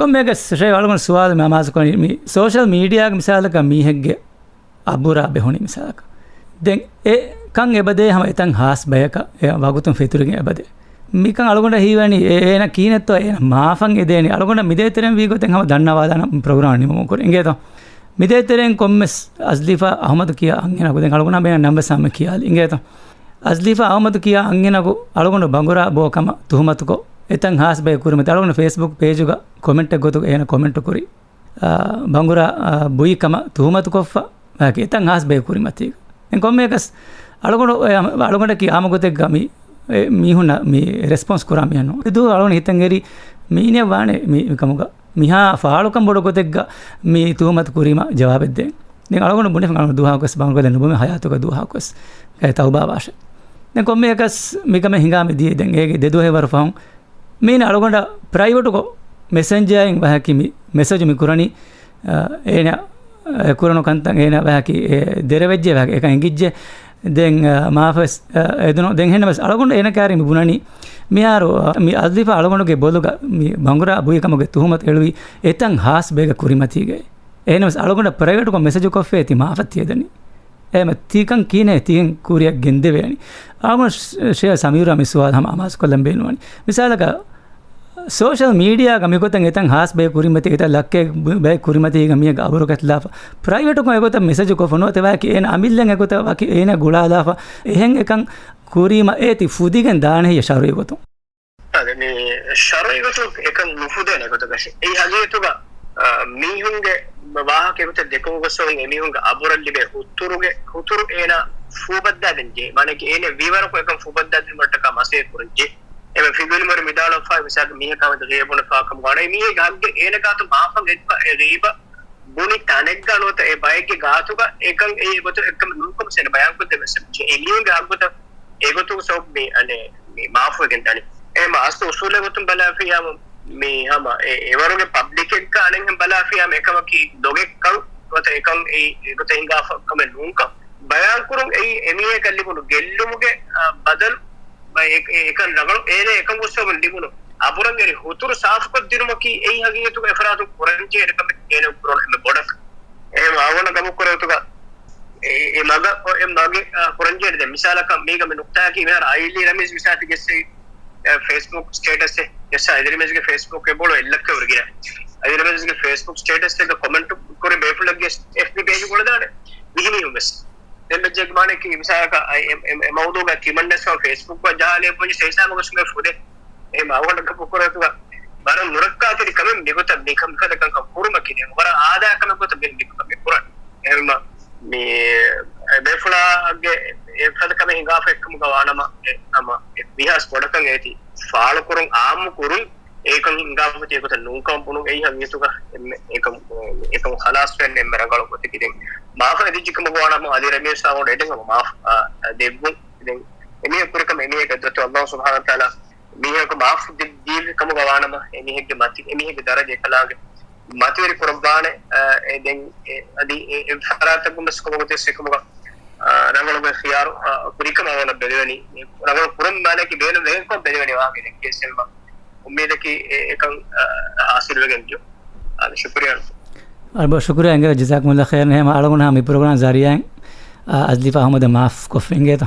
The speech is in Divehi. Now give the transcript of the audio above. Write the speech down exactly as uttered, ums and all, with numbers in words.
ކޮންމެއަކަސް ޝޭ އަޅުގަނޑު ސުވާލު މި އަމާޒުކޮށް މި ސޯޝަލް މީޑިއާގެ މިސާލަކަށް މީހެއްގެ އަބުރާ ބެހުނީ މިސާލަކަށް. ދެން އެ ކަން އެބަދޭ ހަމަ އެތަން ހާސް ބަޔަކަށް އެ ވަގުތުން ފެތުރިގެން އެބަދޭ. މިކަން އަޅުގަނޑަށް ހީވަނީ އެ-، އޭނަ ކީނެއްތޯ އޭނަ މާފަށް އެދޭނީ. އަޅުގަނޑަށް މިދޭތެރެން ވީ ގޮތެއް ހަމަ ދަންނަވާލާނަން ޕްރޮގްރާމް ނިމުމުން ކުރި. އިނގޭތޯ؟ މިދޭތެރެއިން ކޮންމެސް އަޒްލީފާ އަހުމަދު ކިޔާ އަންހެނަކު ދެން އަޅުގަނޑަށް ބޭނަ ނަން ވެސް ހަމަ ކިޔާލި. އިނގޭތޯ؟ އަޒްލީފާ އަހުމަދު ކިޔާ އަންހެނަކު އަޅުގަނޑު ބަނގުރާ ބޯ ކަމަށް ތުހުމަތުކޮށް އެތަން ހާސް ބަޔަކު ކުރިމަތި އަޅުގަނޑު ފޭސްބުކް ޕޭޖުގަ ކޮމެންޓެއް ގޮތުގަ އޭނަ ކޮމެންޓު ކުރި. އާ، ބަނގުރާ، އާ، ބުއި ކަމަށް ތުހުމަތުކޮށްފަ ވާކި އެތަން ހާސް ބަޔަކު ކުރިމަތީގަ. ދެން ކޮންމެއަކަސް އަޅުގަނޑު އެ އަމ-، އަޅުގަނޑަކީ އާމު ގޮތެއްގަ މި، އެ މީހުންނަށް މި ރެސްޕޮންސް ކުރާ މީހެއް ނޫން. ދުވަހު އަޅުގަނޑު ހިތަށް އެރި މީނެއް ވާނެ މި، މި ކަމުގަ. މިހާ ފާޅުކަން ބޮޑު ގޮތެއްގަ މި ތުހުމަތު ކުރީމަ ޖަވާބެއް ދޭން. ދެން އަޅުގަނޑު ބުނެފަ އަޅުގަނޑު ދުވަހަކުވެސް ބަނގުރާ ނުބުމެ ހަޔާތުގަ ދުވަހަކުވެސް ގައި ތައުބާ ވާށެ. ދެން ކޮންމެއަކަސް މިކަމެއް ހިނގާ މި ދިޔަ ދެން އޭގެ ދެ ދުވަހެއް ވަރު ފަހުން މީނަ އަޅުގަނޑަށް ޕްރައިވެޓުކޮށް މެސެންޖާއިން ވަހަކި މި މެސެޖު މި ކުރަނީ، އ، އޭނަ، އ، ކުރަނު ކަންތައް އޭނަ ވަހަކި އެ ދެރަވެއްޖެ ވަހަކި އެކަން އެނގިއްޖެ. ދެން، އ، މާފަސް، އ، އެދުނު ދެން ހެންނަމަސް އަޅުގަނޑު އޭނަ ކާރި މި ބުނަނީ މިހާރު، އ، މި އަޒްލިފާ އަޅުގަނޑުގެ ބޮލުގަ މި ބަނގުރާ ބުއި ކަމުގެ ތުހުމަތު އެޅުވީ އެތަން ހާސް ބޭގަ ކުރިމަތީގައި. އެހެންނަމަސް އަޅުގަނޑަށް ޕްރައިވެޓުކޮށް މެސެޖު ކޮށްފޭ ތި މާފަށް ތިޔަދަނީ. އެހެމަ ތީކަން ކީނެ ތިހެން ކުރިއަށް ގެންދެވޭނީ. އަޅުގަނޑު ޝޭ ސަމީރާ މި ސުވާލު ހަމަ އަމާޒުކޮށްލަން ބޭނުންވަނީ. މިސާލަކަށް، ސޯޝަލް މީޑިއާގަ މިގޮތަށް އެތަން ހާސް ބަޔަކު ކުރިމަތީ، އެތައް ލައްކަ ބަޔަކު ކުރިމަތީގަ މީހެއްގެ އަބުރު ގަތިލާފަ، ޕްރައިވެޓުކޮށް އެގޮތަށް މެސެޖު ކޮށް ފޮނުވަތެ ވާކި އޭނަ އަމިއްލައިން އެގޮތަށް ވަކި އޭނަ ގުޅާލާފަ، އެހެން އެކަން ކުރީމަ އޭ ތި ފުދިގެން ދާނެ ހެއްޔެ ޝަރުއީ ގޮތުން؟ އަދެ މި ޝަރުއީ ގޮތުން އެކަން ނުފުދޭނެ ގޮތަކަށް. އެއީ ހަގީގަތުގަ، އާ، މީހުންގެ ވާހަކަ ގޮތަށް ދެކުމުގަ ސޯ އެމީހުންގެ އަބުރަށް ލިބޭ ހުތުރުގެ، ހުތުރު އޭނާ ފޫބައްދާދެން ޖެހޭ. މާނައަކީ އޭނަ ވީވަރަކު އެކަން ފޫބައްދާދިނުމަށްޓަކާ މަސޭ ކުރަން ޖެހޭ. އެމެ ފިލުވިން މަރި މިދާޅަފާ މިސާލަކަށް މީހަކާ މެދު ގޭ ބުނެފާ ކަމުގަ އަނެއް މީހެއްގެ ހައްގެއް އޭނަ ގާތު މާފަށް އެދިފަ އެ ގީބަ ބުނި ތަނެއްގަ ނުވަތަ އެ ބައެއްގެ ގާތުގަ އެކަން އެ ގޮތަށް އެކަން ނޫންކަމަށް އޭނަ ބަޔާންކޮށްދެއްވި އެމީހުންގެ ހައްގުތައް އެގޮތުން ސޯބް މި އަނެއް މި މާފުވެގެން ދަނީ. އެހެމަ އަސްލު އުސޫލެއް ގޮތުން ބަލާފިޔާމު މި ހަމަ އެ އެވަރުގެ ޕަބްލިކެއްގަ އަނެއްހެން ބަލާފިޔާމު އެކަމަކީ ލޮގެއްކަން ނުވަތަ އެކަން އެ އެގޮތަށް ހިނގާފަ ކަމެއް ނޫންކަން ބަޔާންކުރުން އެއީ އެމީހަކަށް ލިބުނު ގެއްލުމުގެ، އަ، ބަދަލު އެ-، އެ-، އެކަން ރަނގަޅު އޭނަ އެކަން ގޮއްސަވަން ލިބުނު އަބުރަށް އެރި ހުތުރު ސާފުކޮށްދިނުމަކީ އެއީ ހަގީގަތުގަ އެފަރާތުން ކުރަންޖެހޭ ކަމެއް އޭނަ ކުރަން އެންމެ ބޮޑަކަށް. އެހެން އަޅުގަނޑަށް ގަބޫލު ކުރޭ ގޮތުގަ އެ، އެ މަގަށް، އެ މަގެއް، އާ، ކުރަންޖެހޭ. ދެން މިސާލަކަށް މީގަ މި ނުކްތާއަކީ މިހާރު އައިލީ ރަމީޒް މިސާލަކަށް ގެއްސެވި، އެ، ފޭސްބުކް ސްޓޭޓަސް އެއް ގެއްސާ އައިލީ ރަމީޒްގެ ފޭސްބުކް އެބޮޅު އެއް ލައްކަ ވަރުގެ. އައިލީ ރަމީޒްގެ ފޭސްބުކް ސްޓޭޓަސް އެއްގަ ކޮމެންޓު ކުރި ބޭފުޅެއްގެ އެފްބީ ޕޭޖު ގުޅަދާނެ މިހިމީހުން ވެސް. ދެން މެއްޖެއްގެ މާނައަކީ މިސާލަކަށް އައި-، އެ، އެ، އެ މައުޟޫގަ ކިމަންނަސް ފޭސްބުކްގަ ޖަހާލެ ބުނި ސޭސާ މަގަސުމެ ފުދެ. އެ މައުގަނޑަކަށް ބުކުރަތުގަ ވަރަށް ނުރައްކާތެރި ކަމެއް މިގޮތަށް މިކަން މިފަދަ ކަންކަން ކުރުމަކީ ދެން ވަރަށް އާދައިގެ ކަމެއް ގޮތަށް މި މިކަން ކަމެއް ކުރަން. އެހެންމަ މި ބޭފުޅާގެ އެފަދަ ކަމެއް ހިނގާފަ އެއްކަމުގަ ވާނަމަ، އެ، ނަމަ، އެ ވީހާވެސް ބޮޑަކަށް އޭތި ފާޅުކުރުން، އާއްމު ކުރުން، އެކަން ހިނގާފަ އޮތީ އެގޮތަށް ނޫންކަމަށް ބުނުން. އެއީ ހަގީގަތުގަ އެންމެ އެކަން، އެކަން ޚަލާސްވެން އެންމެ ރަނގަޅު ގޮތަކީ. ދެން މާފަ އެދިއްޖެ ކަމުގަ ވާނަމަ އަލީ ރަމީޒް ސާރު އެޑެން ހަމަ މާފަ، އާ، ދެއްވުން. ދެން އެމީހަކު ކުރިކަމަށް އެމީހެއްގެ ދުވަތު އައްލާހު ސުބްޙާނަހޫ ވަތަޢާލާ މީހަކު މާފު ދި-، ދީގެ ކަމުގަ ވާނަމަ، އެމީހެއްގެ މަތި، އެމީހެއްގެ ދަރަޖަ އެކަލާނގެ މަތިވެރި ކުރައްވާނެ. އަ، އެ ދެން އެ، އަދި އެ، އެ ފަރާތަކުން ވެސް ކަމަކު ތެސް އެކަމުގަ، އަ، ރަނގަޅުގެ ޚިޔާރު، އަ، ކުރިކަމަށް އަވަނަ ބެލެވެނީ. ރަނގަޅު ކުރަން މާނައަކީ ބޭނުން ވެގެން ކޮށް ބެލެވެނީ ވާހަކަ ދެން ކޭސް އެމް އުއްމީދަކީ އެ، އެކަން، އަ، ހާސިލް ވެގެން ޖޯ. އަ، ޝުކުރިއްޔާ. އަ، ބޮ، ޝުކުރިއްޔާ އިނގޭ ޖަޒާކުމުﷲ ޚައިރަން. ހެމަ އަޅުގަނޑު މި ޕްރޮގްރާމް ޒަރީއާއިން، އަ، އަޒްލިފާ އަހުމަދަށް މާފް ކޮށްފި އިނގޭތޯ.